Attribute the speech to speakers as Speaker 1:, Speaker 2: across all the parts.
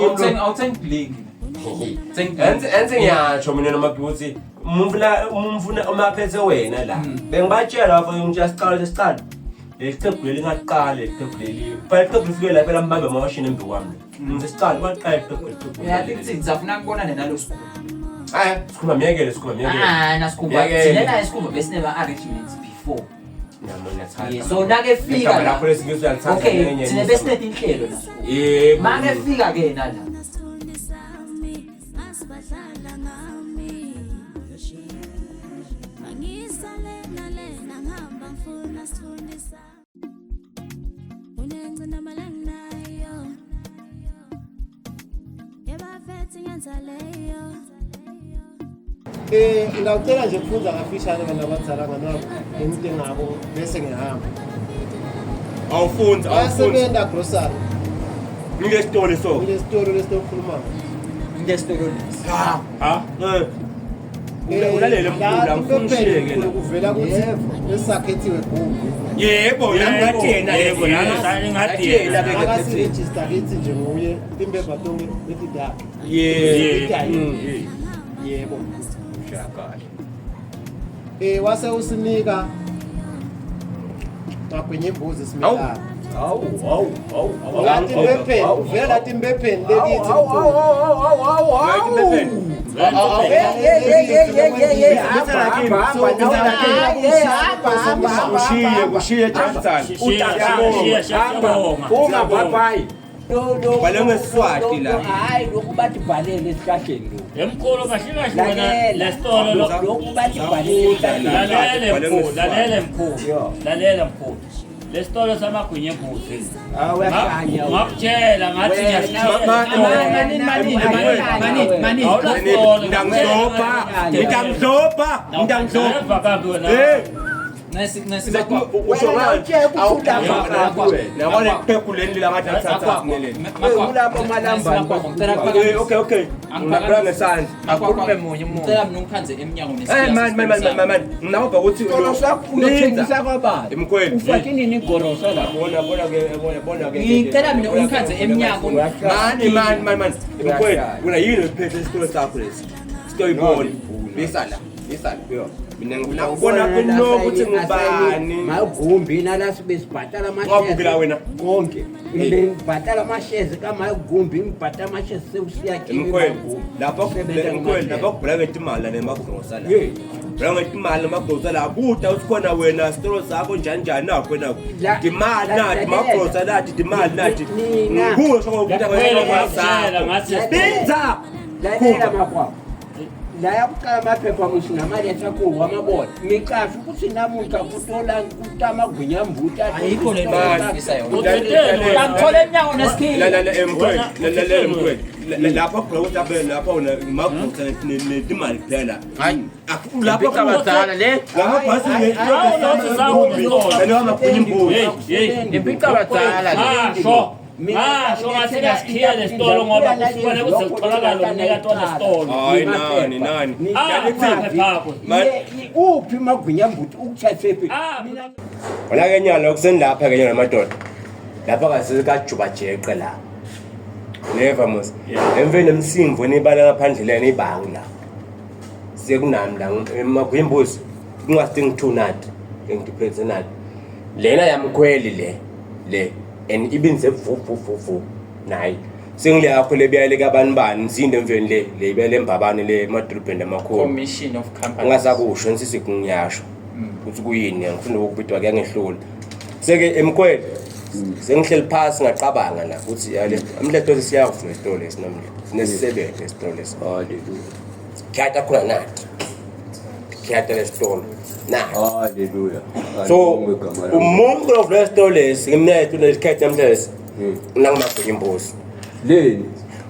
Speaker 1: Awuthengi awuthengi blink. Thengi.
Speaker 2: Enze enze ngiyasho mina noma ukuthi umfuna umfuna uma phethe wena la. Bengibatshela lapho ngitshela sicalo sicalo. Leli qembu leli ngaqala leli qembu leli. Phela iqembu lifike la phela mbambe amawashini embi kwami. Ngize sicalo kwaqala iqembu leli.
Speaker 1: Uyathi kuthini safuna kubonane nalo sikhumba.
Speaker 2: Hayi, sikhuluma myekele sikhuluma myekele.
Speaker 1: Ah, nasikhumba.
Speaker 2: Myekele.
Speaker 1: Thina naye sikhumba besinema arrangements before.
Speaker 2: Nami ngiyathanda.
Speaker 1: Yeah, so nake fika
Speaker 2: Igama
Speaker 1: la-
Speaker 2: lakho lesingisi uyalithanda
Speaker 1: Okay,
Speaker 2: ngenye
Speaker 1: thina
Speaker 2: inye.
Speaker 1: besinetinhlelo nasikhumba.
Speaker 2: Yebo.
Speaker 1: Make fika ke nala.
Speaker 3: Eh ngawucela nje kufunza kafishane abantu abadala nganwabo ngento ngabo bese ngihamba.
Speaker 2: Awufunza, awufunza.
Speaker 3: Bayasebenza grocery
Speaker 2: Ngile sitolo so.
Speaker 3: kule sitolo lesitokhuluma.
Speaker 1: Into lesi.
Speaker 2: Ha. Ha. Eh. Ulalele mkhulu, angifuni ushiyeke la.
Speaker 3: Kuvela ukuthi lesakhethiwe gumbi.
Speaker 2: Yebo, nami ngathi yena
Speaker 4: Yebo, nami ngathi yena.
Speaker 3: Akasi-register kithi nje nguye timbebha tonke letidakhe.
Speaker 2: Yebo.
Speaker 3: Yebo.
Speaker 2: Ushakahle.
Speaker 3: Eh wase usinika magwinya imbuzi similana.
Speaker 2: Hawu, hawu, hawu, hawu.
Speaker 3: Lathi imbepheni, uvela lathi imbepheni lekithi.
Speaker 2: Hawu, hawu, hawu. Ushiye, ushiye Johnson.
Speaker 4: Siyabonga.
Speaker 2: Uma bye Bhale ngeSiswati la.
Speaker 5: Hayi lokhu bathi bhalele esihlahleni lokhu.
Speaker 4: Emkhulu kahle kahle wena lesitolo lo.
Speaker 5: Lokhu bathi bhalele esihlahleni.
Speaker 4: Lalele mkhulu, lalele mkhulu. Lalela mkhulu. Lesitolo samagwinya embuzi.
Speaker 5: Ah uyahlanya.
Speaker 4: Ngakutshela ngathi
Speaker 5: Wena-
Speaker 1: Manini manini manini manini.
Speaker 2: Ngidangidlopha, ngidangidlopha, ngidangidlopha.
Speaker 4: Eva kambi wena.
Speaker 2: Eh,
Speaker 1: Nesi nesi.
Speaker 2: usho ngani?
Speaker 1: Awuthi
Speaker 2: Nabona iphephu leli la ngathi athatha sineleni.
Speaker 5: Kulapho amalambane
Speaker 2: Eh, okay, okay. Ngibhala ngesandla.
Speaker 1: Akhulume munye umuntu. Ngicela mina ungikhanze emnyango nesiya.
Speaker 2: Eh man man man man man. Nginawo ukuthi
Speaker 5: Isitolo sakho uyothengisa kwabani?
Speaker 2: Emkhweli.
Speaker 5: Ufake nini igorosa lapho?
Speaker 2: Bona bona ke bona bona ke.
Speaker 1: Ngicela mina ungikhanze emnyango.
Speaker 2: Mani mani mani mani. Emkhweli, wena yini ophethe isitolo sakho lesi? Sitoyibona. Bisa la, bisa la. Mina ngikubona kuno ukuthi ngubani.
Speaker 5: Magumbi nala sibe sibhatala
Speaker 2: Ungabukela wena.
Speaker 5: Konke. Ngibhatala amashezi kamagumbi, ngibhatala amashezi sewusiya kimi.
Speaker 2: Emkhweli,
Speaker 5: Magumbi.
Speaker 2: lapho
Speaker 5: Usebenza
Speaker 2: emkhweli
Speaker 5: ngama-shares.
Speaker 2: lapho kubhala ngetimali la nemagrosa la.
Speaker 5: Hey.
Speaker 2: Bhala ngetimali nemagrosa la kuda usikhona wena sitolo sakho njani njani nakho nakho.
Speaker 5: La-
Speaker 2: Timali
Speaker 5: la-
Speaker 2: nathi
Speaker 5: lalela.
Speaker 2: magrosa nathi timali nathi.
Speaker 5: Nina.
Speaker 2: Nguwe sho ukuthi
Speaker 4: Mkhulu ngakutshela ngathi
Speaker 2: Binza.
Speaker 5: Lalela makwabo. La yakuqala amaphepha musi namaletha kuwo amabona. Micasha ukuthi namuhla kutola kutamagwinya mbuta.
Speaker 1: Ayikho le nto engifisa yona.
Speaker 4: Uthetheni wena?
Speaker 1: Ngithola emnyango nesikhini.
Speaker 2: La la la emkhweli, la la la emkhweli. Lapho kubhala ukuthi lapho lapho wena magrosa netimali kuphela.
Speaker 5: Hayi.
Speaker 2: Lapho
Speaker 5: Impicabadala le.
Speaker 2: Lamabhasi
Speaker 4: Hawu, lothi sakho isitolo.
Speaker 2: Lelo amagwinya imbuzi.
Speaker 4: Hey, hey.
Speaker 5: Impicabadala le.
Speaker 4: Ngasho. Ngasho ngathi ngiyasikhiyela lesitolo ngoba kufanele kuze kutholakale umnikati walesitolo.
Speaker 2: Hayi nani nani.
Speaker 4: Ah, amaphepha akho.
Speaker 5: Uphi magwinya mbuti ukuthathephi?
Speaker 4: Ah,
Speaker 2: Wona ke nyalo kusenilapha ke nyalo madoda. Lapha kasekajuba jeqe la. Never mos. Emveni nemsimvo nibala ngaphandle lena ibangi la. Sekunami la emagwimbuzi kungasidingi two nathi engidiphethe nathi. Lena yamkhweli le le and ibinze vu vu vu vu nayi. Sengile yakho lebiyale kabani bani nzinde emveni le le ibele embabane le emadolobheni amakhulu.
Speaker 1: Commission of companies.
Speaker 2: Ungasakusho nsisi ngiyasho ukuthi kuyini angifuni ukubidwa kuyangehlula seke emkhweli sengihleli phasi ngacabanga la ukuthi yale amhla sitolo siyavula isitolo lesi namhla sinesisebenzi esitolo lesi
Speaker 5: Hallelujah.
Speaker 2: khiyata khona nathi khiyata lesitolo nathi
Speaker 5: Hallelujah.
Speaker 2: so umuntu ovula esitolo lesi ngimnethe unesikhathi namhla lesi nangimagwinya imbuzi
Speaker 5: Leni.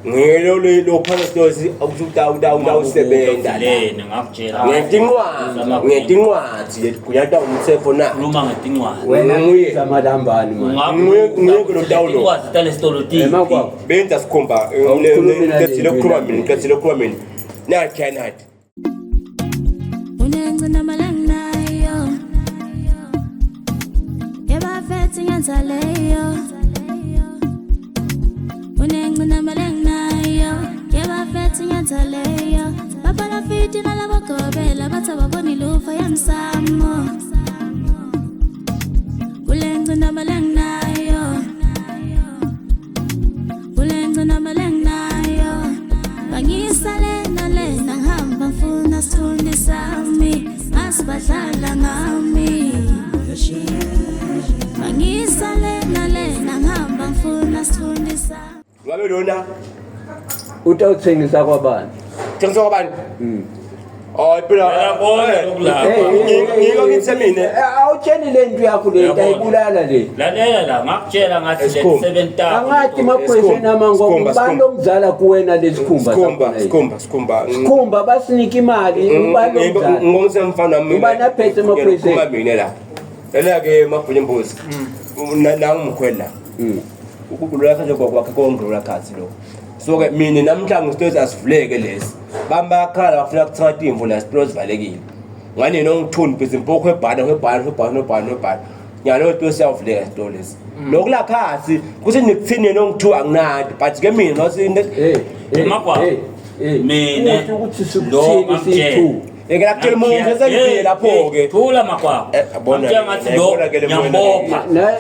Speaker 2: ngilo lophatha esitolo lesi ukuthi utawusebenza la
Speaker 4: Leni ngakutshela.
Speaker 2: ngetincwadzi ngetincwadzi letigunyatwa ngumtsetfo na
Speaker 4: Khuluma ngetincwadi.
Speaker 5: Wena
Speaker 2: Nguye.
Speaker 5: samalambani manje.
Speaker 2: Nguye lo tawulo.
Speaker 4: Tincwadzi talesitolo tiphi?
Speaker 5: Emakwabo.
Speaker 2: benza sikhomba
Speaker 5: Awukhulumi nale
Speaker 2: ngicedzile ukukhuluma
Speaker 5: nto
Speaker 2: mina ngicedzile ukukhuluma mina nathi nathi
Speaker 6: Unengcinamalangayo Yebafethi ngenza leyo Unengcinamalangayo. ngitayitsatsa leyo Babalafiti nalabagobela bathi ababoni lufa yemsamo Kule ngcinamba lenginayo Kule ngcinamba lenginayo Bangisale nalena ngihamba ngifuna sithunzi sami Ngasibadlala ngami Bangisale nalena ngihamba ngifuna sithunzi sami
Speaker 2: Ngabe lona
Speaker 5: Utawuthengisa kwabani?
Speaker 2: thengisa kwabani? Hayi phela
Speaker 4: Uyabona lokulapha.
Speaker 2: Ngiko ngithe mina
Speaker 5: Awutsheli le nto yakho le nto
Speaker 4: Uyabona.
Speaker 5: ayibulala le.
Speaker 4: Lalela la ngakutshela ngathi le
Speaker 2: Esikhumba.
Speaker 4: seven
Speaker 5: Angathi maphoyiseni amangoba
Speaker 2: Sikhumba,
Speaker 5: ubani
Speaker 2: sikhumba.
Speaker 5: omzala kuwena lesikhumba
Speaker 2: sikhumba
Speaker 5: sakhona yini?
Speaker 2: sikhumba sikhumba
Speaker 5: Sikhumba basinika imali ubani omzala?
Speaker 2: ngomsemfana wami
Speaker 5: Ubani aphethe emaphoyiseni?
Speaker 2: Ngikhuluma mina la lela ke mabhunya imbuzi nangumkhwela la ukugulula kanje kwakhe konke lola khathi lo so ke mina namhlanje isitolo asivuleke lesi bami bayakhala bafuna kuthenga timvu la isitolo sivalekile ngane nongithuni bhizi impokho ebhana ebhana ebhana ebhana ebhana nyalo to siyavuleka isitolo lesi lokula khathi kuthi nikuthini nongithu anginadi but ke mina nothi
Speaker 5: Hey, hey,
Speaker 4: Magwaba.
Speaker 5: hey, hey.
Speaker 4: Mina,
Speaker 5: Uthi ukuthi
Speaker 4: lo
Speaker 5: sikuthini
Speaker 4: ngamtshela.
Speaker 5: siyi-two.
Speaker 2: ngeke lakutshela umuntu sengifike lapho ke
Speaker 4: Thula magwaba.
Speaker 2: Eh, yabona
Speaker 4: Ngakutshela
Speaker 2: ke,
Speaker 4: ngathi lo
Speaker 2: yabona ke le moya
Speaker 4: ngiyambopha.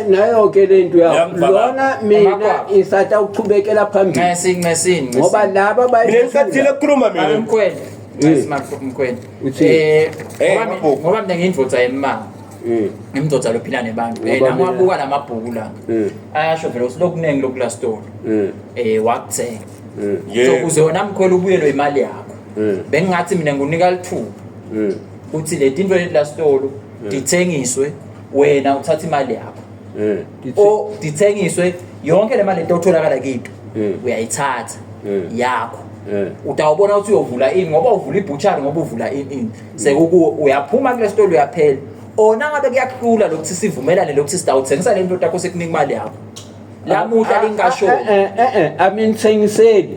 Speaker 5: Nayo ke le nto yakho
Speaker 4: Uyangibaba.
Speaker 5: lona mina
Speaker 1: Amagwaba.
Speaker 5: isata ukuchubekela phambili
Speaker 1: Ncesi ncesi ncesi.
Speaker 5: ngoba laba
Speaker 2: mina ngisathile ukukhuluma
Speaker 1: Babe
Speaker 2: mina
Speaker 1: mkhwele. Ncesi mkhwele.
Speaker 5: Uthini?
Speaker 1: Eh
Speaker 2: Eh,
Speaker 1: ngoba mi-
Speaker 2: mabhuku.
Speaker 1: ngoba mina ngiyindvodza yemmango. Ngimdvodza lophila nebantu. Eh
Speaker 5: Ngoba
Speaker 1: nami
Speaker 5: mina-
Speaker 1: wabuka lamabhuku la. Ayasho vele ukuthi lokuningi lokula store. Eh wakuthenga. So
Speaker 2: yebo
Speaker 1: kuze wona mkhwele ubuyelwe imali yakho. Bengingathi mina ngunika lithuba. Uthi le tinto leti la store dithengiswe wena uthatha imali yakho. O dithengiswe yonke le mali etotholakala kito uyayithatha yakho. Utawubona ukuthi uyovula ini ngoba uvula ibutchery ngoba uvula ini ini. Sekukuwe uyaphuma kule store uyaphela. Ona ngabe kuyakuhlula lokuthi sivumelane lokuthi sitawuthengisa le nto takho sekunika imali yakho. Lamuhla lingashoni.
Speaker 5: Aminithengiseli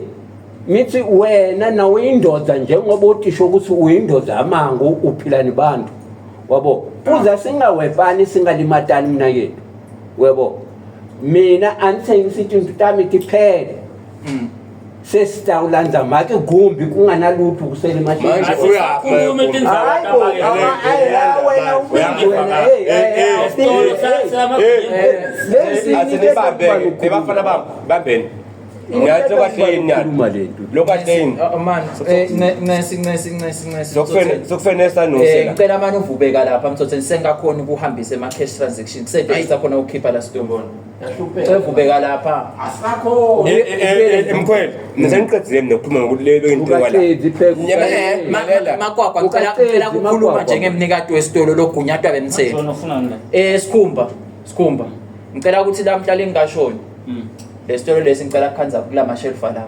Speaker 5: mithi wena nawe uyindoda njengoba utisho ukuthi uyindoda amangu uphila nebantu wabo kuze singawepani singalimatani mina yethu webo mina anithengisi itinto tami tiphele sesitawulandza make gumbi kunganalutho kusele
Speaker 2: Manje
Speaker 5: emashini
Speaker 2: uyapha
Speaker 4: Asisakhulumi tindzaba
Speaker 5: Hayi bo,
Speaker 4: tamake.
Speaker 5: wena ubindi wena, hey, hey, hey,
Speaker 4: Isitolo
Speaker 5: hey,
Speaker 4: samagwinya.
Speaker 5: lesi
Speaker 2: asinibambe ke bafana bami bambeni ngiyathi kahle yini
Speaker 5: Khuluma le nto.
Speaker 2: lokahle yini
Speaker 1: Oh, man, eh, ncesi ncesi ncesi ncesi. Mthotheni.
Speaker 2: sokufenesa
Speaker 1: Eh
Speaker 2: nosela
Speaker 1: ngicela manje uvubeka lapha Mthotheni sengakhona ukuhambisa ema cash transaction. Sede sakhona ukukhipha la store. Sevubeka lapha.
Speaker 5: Asakho.
Speaker 2: emkhwele nisengiqedile mina ukukhuluma ngokuthi le benginto kwala
Speaker 5: Ukaqedi phela.
Speaker 2: Nyama- Lalela.
Speaker 1: Makwakwa ngicela
Speaker 5: Ukaqedi,
Speaker 1: ngicela ukukhuluma
Speaker 5: Makwakwa.
Speaker 1: njengemnikati wesitolo logunyatwa bemthetho.
Speaker 4: Wena ufuna ngani?
Speaker 1: Eh Sikhumba, Sikhumba. Ngicela ukuthi lamhla lingashoni. Lesitolo lesi ngicela kukhanza kulama shelf lapha.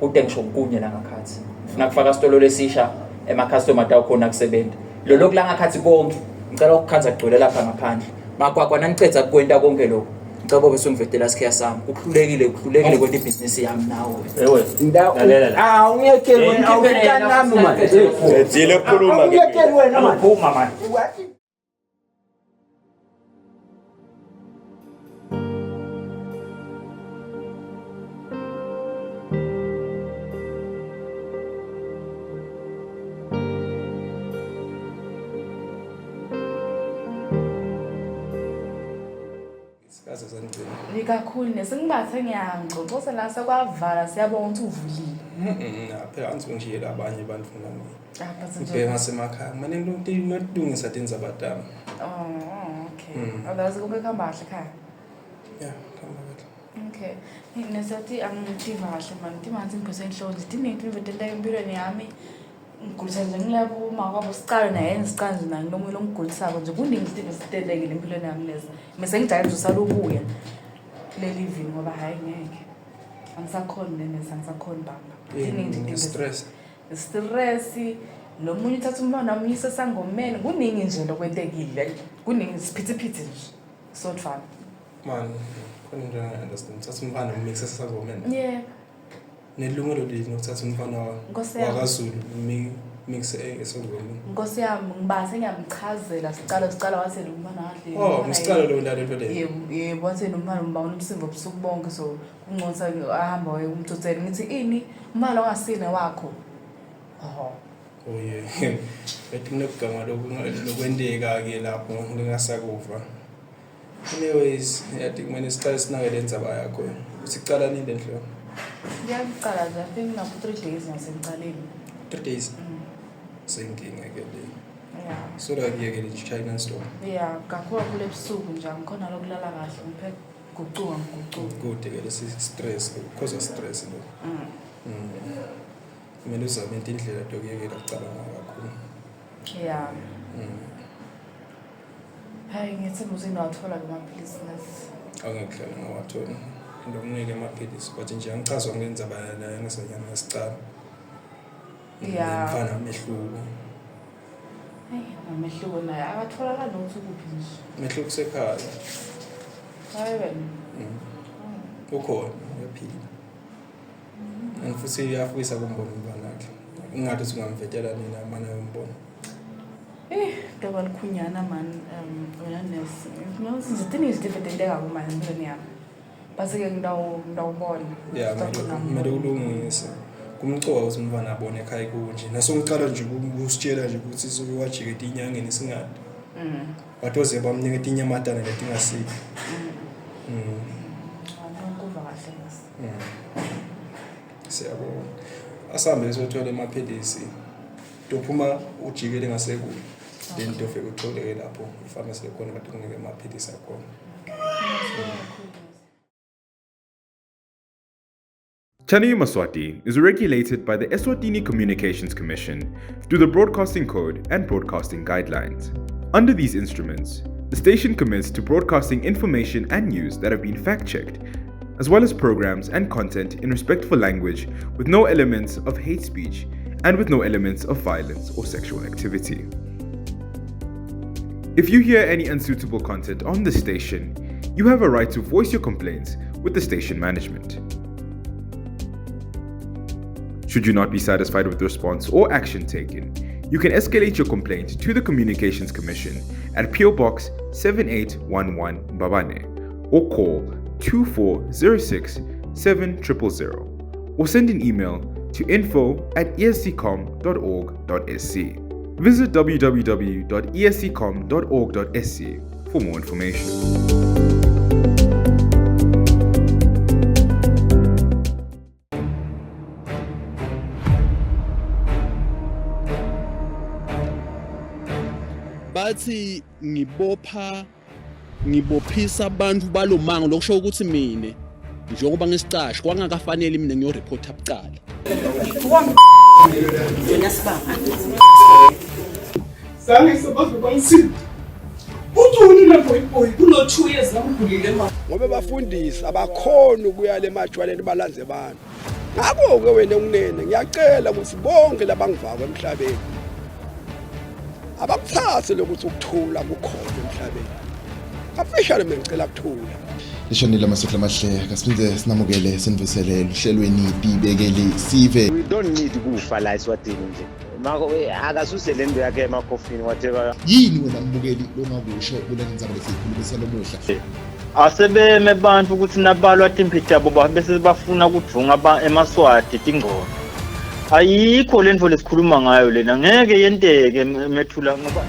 Speaker 1: Kude ngisho kunye la ngakhathi. Ngifuna kufaka isitolo lesisha ema customer tawukhona kusebenza. Lo lokhu la ngakhathi konke ngicela ukukhanza kugcwele lapha ngaphandle. Makwakwa nanicedza kukwenta konke lokho. Ngicela bobe sungivedela sikhiya sami. Kuhlulekile kuhlulekile kwenta ibhizinisi yami nawe.
Speaker 4: Ewe. Lalela la.
Speaker 5: Ah, ungiyekeli wena, awufika nami manje.
Speaker 2: Qedile ukukhuluma ke
Speaker 5: Awungiyekeli wena manje.
Speaker 4: Phuma manje.
Speaker 5: Wathi
Speaker 7: Sikaze sanigcina.
Speaker 8: Kakhulu nesengibathe ngiyangxoxosa la sekwavala siyabonga ukuthi uvulile.
Speaker 7: Phela angithi ngishiyela abanye abantu nami.
Speaker 8: Ah, but nje.
Speaker 7: Ngibheka ngasemakhaya. Kumele nilungisa tindzaba tami.
Speaker 8: Oh, okay. Otherwise konke kuhamba kahle ekhaya.
Speaker 7: Yeah, kuhamba kahle.
Speaker 8: Okay. Nesathi angitiva kahle mani, timanje ngiphethwe inhloko nje tiningi tintfo letenteka empilweni yami. Ngigulisa nje ngilapho uma kwabo sicalo naye ngisicalo nje naye lomunye longigulisako nje kuningi izinto esitentekile empilweni yami lezi. Mese ngijake nje usale ubuya kuleli vini ngoba hhayi ngeke. Angisakhoni nenesi angisakhoni bamba. Tiningi nje izinto
Speaker 7: Stress.
Speaker 8: stress nomunye uthatha umntwana wamyisa esangomeni kuningi nje lokwentekile kuningi siphithiphithi nje sodvana
Speaker 7: Man, khona into engayi-understand. Uthatha umfana umixe sesangomeni.
Speaker 8: yebo
Speaker 7: Nelungelo lini ukuthatha umfana
Speaker 8: Nkosi yami.
Speaker 7: wakaZulu Mix esondweni.
Speaker 8: Nkosi yami ngibase ngiyamchazela sicalo sicalo wathi lo mfana kahle.
Speaker 7: Oh, ngisicalo lo ndalo into leyo.
Speaker 8: Yebo, yebo wathi lo mfana ngibanga umsimbo ubusuku bonke so kungcono ahamba waye kumthuthela ngithi ini umfana ongasine wakho. Oh.
Speaker 7: Oh yeah. Bethi kunokuganga lokwenteka ke lapho ngingasakuva. Anyways, yathi kumele sicale sinake le ndzaba yakho. Usicala nini le nhlobo?
Speaker 8: Ngiyaqala nje, I think ngapho 3 days ngasemqaleni.
Speaker 7: 3 days. Senkinga ke le.
Speaker 8: Yeah.
Speaker 7: So la kuyekele nje China store.
Speaker 8: Yeah, kakhulu kakhulu ebusuku nje angikhona lokulala kahle ngiphe gucuka ngigucuka.
Speaker 7: Kude ke lesi stress, cause of stress lo. Kumele uzame indlela yokuyekela ukucabanga kakhulu.
Speaker 8: Yeah. Hayi ngithemba ukuthi ngawathola ke amaphilisi nasi.
Speaker 7: Angekuhlala ngawathola. Ndokunike amaphilisi but nje angichazwa ngendzaba la ngisanyana ngesicala.
Speaker 8: Yeah.
Speaker 7: Mfana mehluko.
Speaker 8: Hayi nomehluko naye akatholakali nokuthi ukuphi nje.
Speaker 7: Mehluko sekhaya.
Speaker 8: Hayi wena.
Speaker 7: Ukhona uyaphila. And futhi uyafisa kumbona umntwana wakhe. Ungathi usungamvetela nina mana yombona.
Speaker 8: Ntoba likhunyana mani wena nurse. Nje tiningi nje into enteka kumani empilweni yami. Base-ke ngitawubona.
Speaker 7: Yeah, kumele ulungise. Kumcoka ukuthi umntwana abone ekhaya kunje. Nasongicala nje ukusitshela nje ukuthi suke wajika etinyangeni singadi. But oze bamnika inyamatana letingasiphi.
Speaker 8: Ngikuva kahle nurse.
Speaker 7: Siyabonga. Asambe siyothola amaphilisi. Tophuma ujikele ngasekude. Then tofike uthole-ke lapho ifamasi lekhona bathi kunike amaphilisi akhona.
Speaker 9: Channel Maswati is regulated by the Eswatini Communications Commission through the Broadcasting Code and Broadcasting Guidelines. Under these instruments, the station commits to broadcasting information and news that have been fact-checked, as well as programs and content in respectful language with no elements of hate speech and with no elements of violence or sexual activity. If you hear any unsuitable content on the station, you have a right to voice your complaints with the station management. Should you not be satisfied with the response or action taken, you can escalate your complaint to the Communications Commission at PO Box 7811 Mbabane or call 2406 7000 or send an email to info@esccom.org.sc. Visit www.esccom.org.sc for more information.
Speaker 10: Bathi ngibopha ngibophisa abantu balomango lokusho ukuthi mina njengoba ngisicashe kwangakafanele mina ngiyoreport bucala.
Speaker 11: Ngoba bafundisi abakhona ukuya lemajwaleni balanze abantu. Ngakho-ke wena unene ngiyacela ukuthi bonke labangivako emhlabeni abakuthathe lokuthi ukuthula kukhona emhlabeni. Kafishane mina ngicela ukuthula.
Speaker 12: Lishonile amasotla amahle kasiphinde sinamukele sinivusele luhlelweni tibekele sive.
Speaker 13: We don't need kufa la eSwatini nje. Mako akasuse le nto yakhe emakhofini whatever.
Speaker 12: Yini wena mbukeli longakusho kule ndzaba lesiyikhulumisa lomuhla?
Speaker 14: Asebeme bantu ukuthi nabalwa timphi tabo bese bafuna kudvunga emaswati tingcono. Ayikho le nto lesikhuluma ngayo lena ngeke yenteke methula ngoba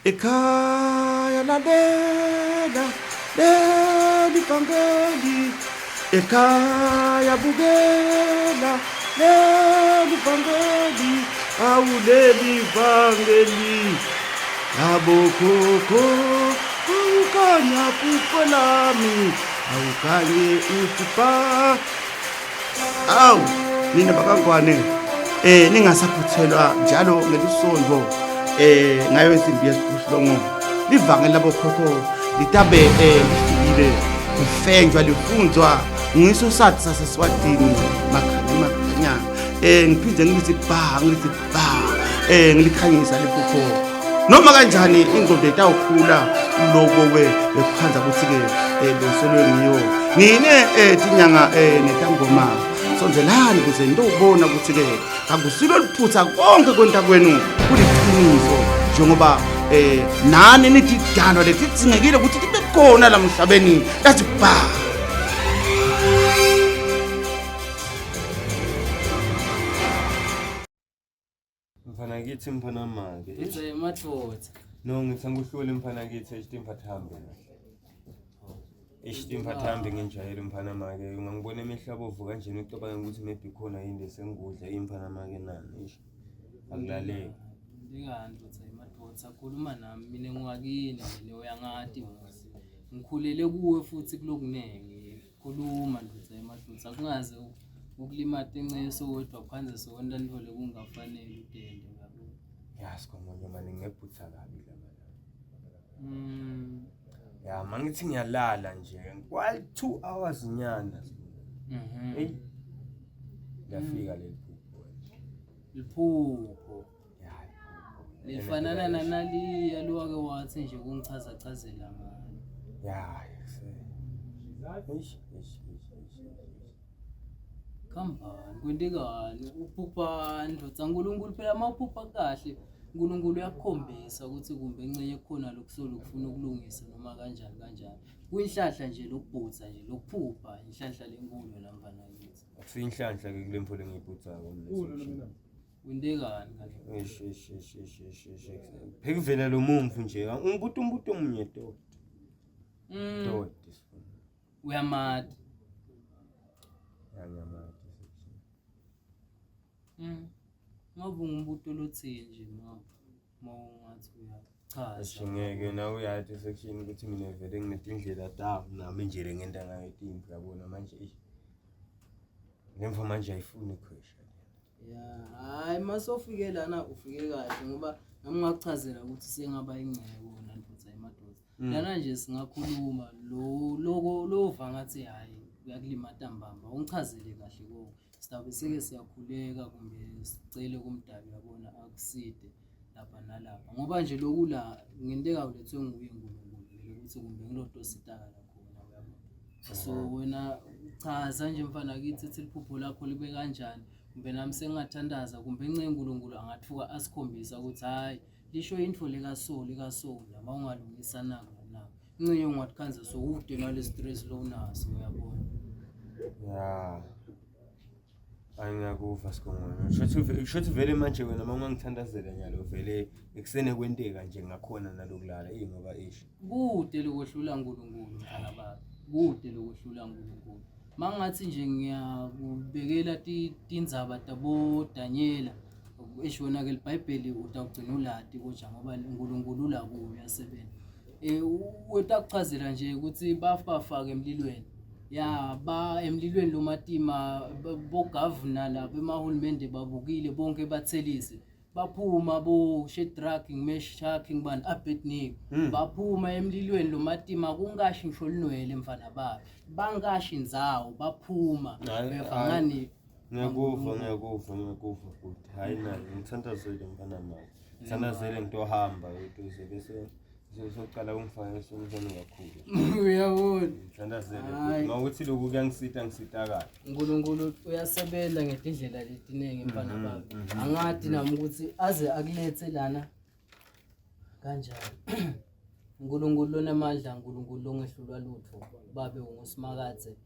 Speaker 15: Ekhaya lalela leli vangeli, ekhaya bukela leli vangeli, Awuleli vangeli labokhokho awukanya phupho lami awukanye uthi ba awu nina bakangwane eh ningasaphuthelwa njalo ngelisonto eh ngayo insimbi yesiphohlongo livangeli labokhokho litabe eh lifikile lifenjwa lifunzwa ngiso sathi saseswatini makhanya makhanya eh ngiphinde ngithi ba ngithi ba eh ngilikhanyisa liphupho noma kanjani ingqondo itawukhula loko we bekukhanza ukuthi ke eh, bengisolwe ngiyo nine eh tinyanga eh netangoma sondelani kuze nitobona ukuthi ke akusilo liphutha konke kwenta kwenu kuliqiniso njengoba eh nani nithi dalo letidzingekile ukuthi tibe khona la mhlabeni lathi ba
Speaker 2: Mfana kithi mfana make.
Speaker 16: Ngithi madoda.
Speaker 2: No ngithi angikuhlule mfana kithi eish timphathambe. Eish timphathambe nginjayele mfana make. Ungangibona emehlo abovu kanjena ucabanga ukuthi maybe khona yini lesengikudla imfana make nani. Eish. Akulaleki.
Speaker 16: Ndikani ndoda emadoda khuluma nami mina ngiwakini mina uyangati musi. Ngikhulele kuwe futhi kulokunengi. Khuluma ndoda emadoda kungaze ukulimata inceso kodwa kwanze sokwenza ntfo kungafanele utende uyabo.
Speaker 2: Ya sikhongonyo mani ngephutha kabi la. Ya mangithi ngiyalala nje. Kwa 2 hours nyana.
Speaker 16: Mhm.
Speaker 2: Hey. Lafika leli phupho.
Speaker 16: Liphupho. Lifanana nanaliya lowake wathi nje kungichaza chazela ngalo.
Speaker 2: Ya, yese. Eish, eish, eish, eish.
Speaker 16: Khambani kwentekani uphupha ndvodza uNkulunkulu phela uma uphupha kahle uNkulunkulu uyakukhombisa ukuthi kumbe encenye kukhona lokusolo kufuna ukulungisa noma kanjani kanjani. Kuyinhlanhla nje lokubhutsa nje lokuphupha inhlanhla lenkulu la mfana kithi.
Speaker 2: Akusiyinhlanhla ke kule mfo lengiyibhutsako mina.
Speaker 16: Kwentekani kanti?
Speaker 2: Eish, eish, eish, eish, eish, eish. Phekuvela lo mumfu nje, umbuto umbuto omunye to. To.
Speaker 16: Uyamati.
Speaker 2: Yangiyamati.
Speaker 16: Ngoba ungumbuto lothini nje ma ma ungathi uyachaza.
Speaker 2: Eish ngeke nawe uyathi section ukuthi mina vele nginetindlela tami nami nje le ngenta ngayo timpi yabona manje eish. Lemfo manje ayifuni ikhwesha.
Speaker 16: Ya, hayi masofike lana ufike kahle ngoba nami ngakuchazela ukuthi sengaba ingcebo nandvodza emadoda. Lana nje singakhuluma lo loko lova ngathi hayi kuyakulimata mbamba ungichazele kahle konke. Sidabe seke siyakhuleka kumbe sicele kumdali uyabona akuside lapha nalapha ngoba nje loku la ngenteka ulethwe nguye uNkulunkulu vele ukuthi kumbe ngiloto sitakala khona uyabona. So wena chaza nje mfana kithi ethi liphupho lakho libe kanjani kumbe nami sengingathandaza kumbe encenye uNkulunkulu angathuka asikhombisa ukuthi hayi lisho intfo lekaso lekaso la mawungalungisa naku naku incenye ungathi so ude nale stress lo unaso uyabona.
Speaker 2: Ya. Angiyakuva sigongono. Shothi vele manje wena uma ungangithandazela nyalo vele ekusene kwenteka nje ngakhona nalokulala eyi ngoba eish.
Speaker 16: Kude lokwehlula uNkulunkulu mfana baba. Kude lokwehlula uNkulunkulu. Mangathi nje ngiyakubekela tindzaba tabo Daniela esho wena ke iBhayibheli utawugcina ulati koja ngoba uNkulunkulu ula kuwe uyasebenza. Wetakuchazela nje ukuthi bafafake emlilweni. Ya ba emlilweni lomatima bo governor labo emahulumende babukile bonke bathelise. Baphuma bo Shadrach, Meshach ngibani Abednego. Baphuma emlilweni lomatima kungashi ngisho linwele mfana baba. Bangashi indzawo baphuma beva ngani
Speaker 2: Ngiyakuva ngiyakuva ngiyakuva futhi. Hayi nayo ngithandazele mfana mama. Ngithandazele ngitohamba ukuze bese socala ungifake esomntwana kakhulu.
Speaker 16: Uyabona.
Speaker 2: Ngithandazele
Speaker 16: Hayi.
Speaker 2: futhi. Mawukuthi lokhu kuyangisita ngisita kahle.
Speaker 16: uNkulunkulu uyasebenza ngetindlela letiningi mfana baba. Angadi nami ukuthi aze akulethe lana kanjani. uNkulunkulu lonamandla uNkulunkulu longehlulwa lutho babe ungusimakadze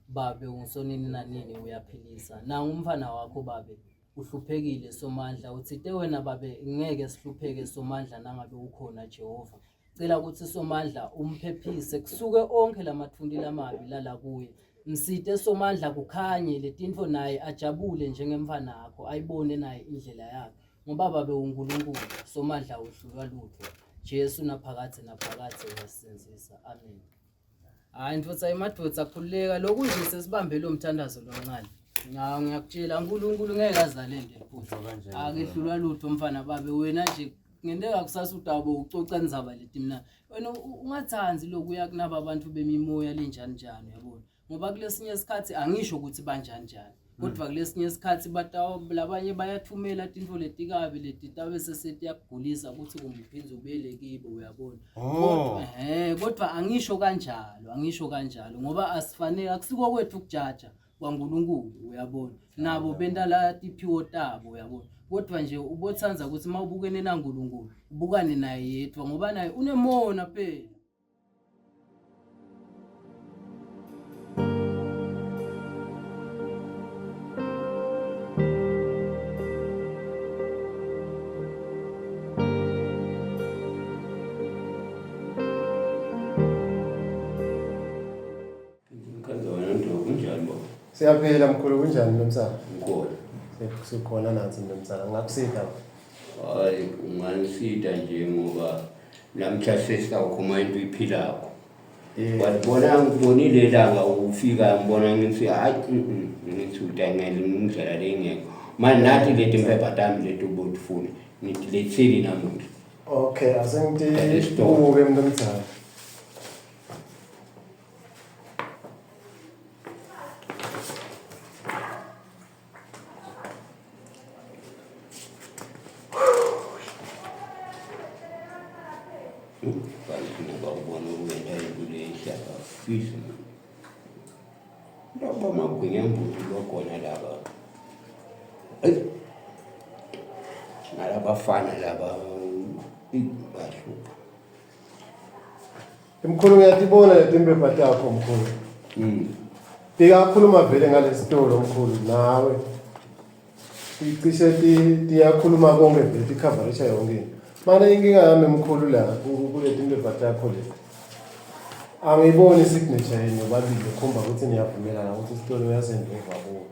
Speaker 16: babe ungisonini nanini uyaphilisa nangu umfana wakho babe uhluphekile somandla uthite wena babe ngeke sihlupheke somandla nangabe ukhona Jehova cela ukuthi somandla umphephise kusuke onke lamathunti lamabi lala kuye msite somandla kukhanye letintfo naye ajabule njengemfana wakho ayibone naye indlela yakhe. Ngoba Babe uNkulunkulu, Somandla awuhlulwa lutfo. Jesu naphakadze naphakadze uyasisindzisa. Amen. Hayi ndvodza emadvodza khululeka lokhu nje sesibambe lo mthandazo lomncane. Ngaw ngiyakutshela uNkulunkulu ngeke azalende liphutha. Akehlulwa lutho mfana babe wena nje ngenteka kusasa udaba ucoca indzaba leti mina. Wena ungathandi lokuya kunaba abantu bemimoya lenjani njani uyabona. Ngoba kulesinye isikhathi angisho ukuthi banjani njani. Kodwa kulesinye isikhathi bataw labanye bayathumela tintfo letikabi leti tabe sesetiyakugulisa ukuthi kumphindze ubuyele kibo uyabona.
Speaker 15: Oh.
Speaker 16: Kodwa angisho kanjalo, angisho kanjalo ngoba asifanele akusiko kwethu ukujaja kwaNkulunkulu uyabona. Nabo benta la tiphiwo tabo uyabona. Kodwa nje ubothanza ukuthi mawubukene naNkulunkulu ubukane naye yedwa ngoba naye unemona phela.
Speaker 3: Siyaphila mkhulu kunjani mnumzane?
Speaker 5: Ngikhona.
Speaker 3: Sikhona nathi mnumzane. Ngakusita.
Speaker 5: Hayi unganisida nje ngoba namhla sesawukhuluma into iphilako. But bona ngibonile langa ufika ngibona ngithi hayi ngithi utangele indlela lengekho. Manje nathi leti mpepha tami leti ubufuna ngidilethile namuhla.
Speaker 3: Okay, asengitibuke mnumzane.
Speaker 5: Bantu bawubona ukwenza into leyihlaba fisa. Laba magwinya mbuti bakhona laba. Eyi. Nalabafana laba bahlupha.
Speaker 3: Mkhulu ngiyatibona leti mpepha takho mkhulu. Tikakhuluma vele ngalesitolo mkhulu nawe. Ticishe tiyakhuluma konke vele tikhavarisha yonke into. Mane inkinga yami mkhulu la kuleti mpepha takho leti. Angiyiboni isignature yenu nobabili ekhomba ukuthi niyavumelana ukuthi isitolo uyasendova kuwo.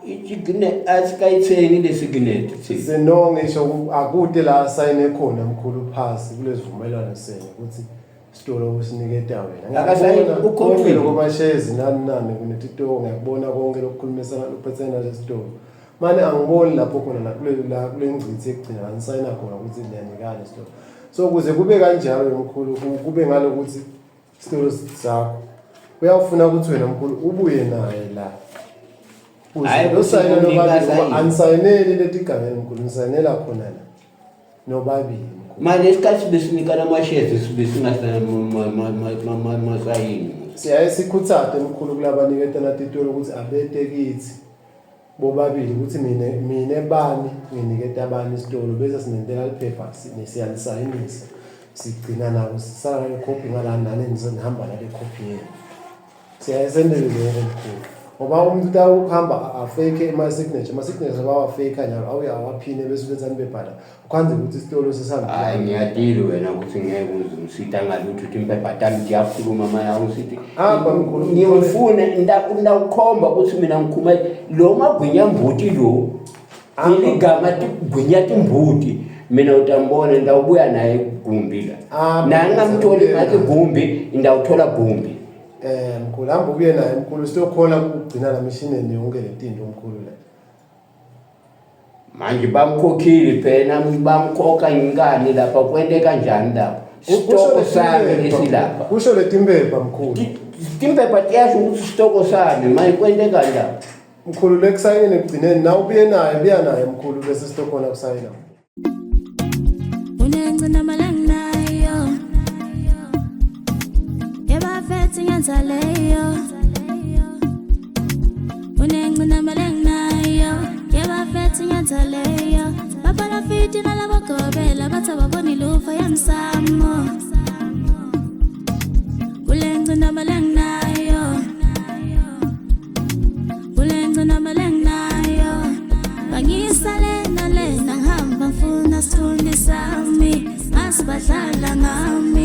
Speaker 5: Isigine asikayithengi lesignet
Speaker 3: thina. No ngisho akude la asayine khona mkhulu phasi kulezivumelwano senu ukuthi isitolo usiniketa wena.
Speaker 5: Akasayini,
Speaker 3: Ngiyakubona
Speaker 5: ukhokhile.
Speaker 3: konke lokwamashezi nani nani kunetitoko ngiyakubona konke lokukhulumisana lokuphethene nalesitolo. Mane angiboni lapho khona la kule la kule ngcithi yekugcina la nisayina khona ukuthi niyanikana isitolo. So ukuze kube kanjalo mkhulu kube ngalokuthi isitolo sakho uyawufuna ukuthi wena mkhulu ubuye naye la.
Speaker 5: Hhayi,
Speaker 3: Uze usayina
Speaker 5: ukuthi
Speaker 3: nobabili
Speaker 5: umnika
Speaker 3: ngoba
Speaker 5: asayine.
Speaker 3: anisayineli letigangeni mkhulu nisayinela khona la nobabili.
Speaker 5: Manje lesikhathi besinikana ama-shares besingamasayini.
Speaker 3: Siyaye sikhuthate mkhulu kulabaniketana titolo ukuthi abete kithi bobabili ukuthi mina mina bani nginiketa bani isitolo bese sinentela liphepha siyalisayinisa sigcina nako sisala nale khophi ngala nani nihamba nale khophi yenu. Siyaye sentele lokho mkhulu. Ngoba umuntu utawuhamba afake ama-signature, ama-signature bawafake nyalo awuye awaphine bese uletha nibebhala. Kwanze ukuthi isitolo sesihambile.
Speaker 5: Hayi ngiyatile wena ukuthi ngeke uze ungisita ngalutho ukuthi impepha tami tiyakhuluma manje awusithi
Speaker 3: Hamba mkhulu.
Speaker 5: ngifune ndawukhomba ukuthi mina ngikhuluma lo magwinya mbuti lo iligama gwinya timbuti mina utambona ndawubuya naye gumbi la nangingamtholi ngathi gumbi ndawuthola gumbi
Speaker 3: Mkhulu hamba ubuye naye mkhulu siyokhona ukugcina la mishineni yonke letinto mkhulu la.
Speaker 5: Manje bamkhokhile phela bamkhokha inkani lapha kwente kanjani lapha sitoko sami lesilapha.
Speaker 3: Kusho letimpepha mkhulu.
Speaker 5: Timpepha tiyasho ukuthi sitoko sami manje kwente kanjani.
Speaker 3: Mkhulu lekusayineni ekugcineni na ubuye naye buya naye mkhulu bese sitokhona kusayina.
Speaker 6: Unengcinamalangayo Yebafethi ngenza leyo Unengcinamalangayo Yebafethi ngenza leyo Babalafiti nalabagobela bathi ababoni lufa yemsamo Kulengcinamalangayo Kulengcinamalangayo Bangisale nalena ngihamba ngifuna sithunzi sami Ngasibadlala ngami.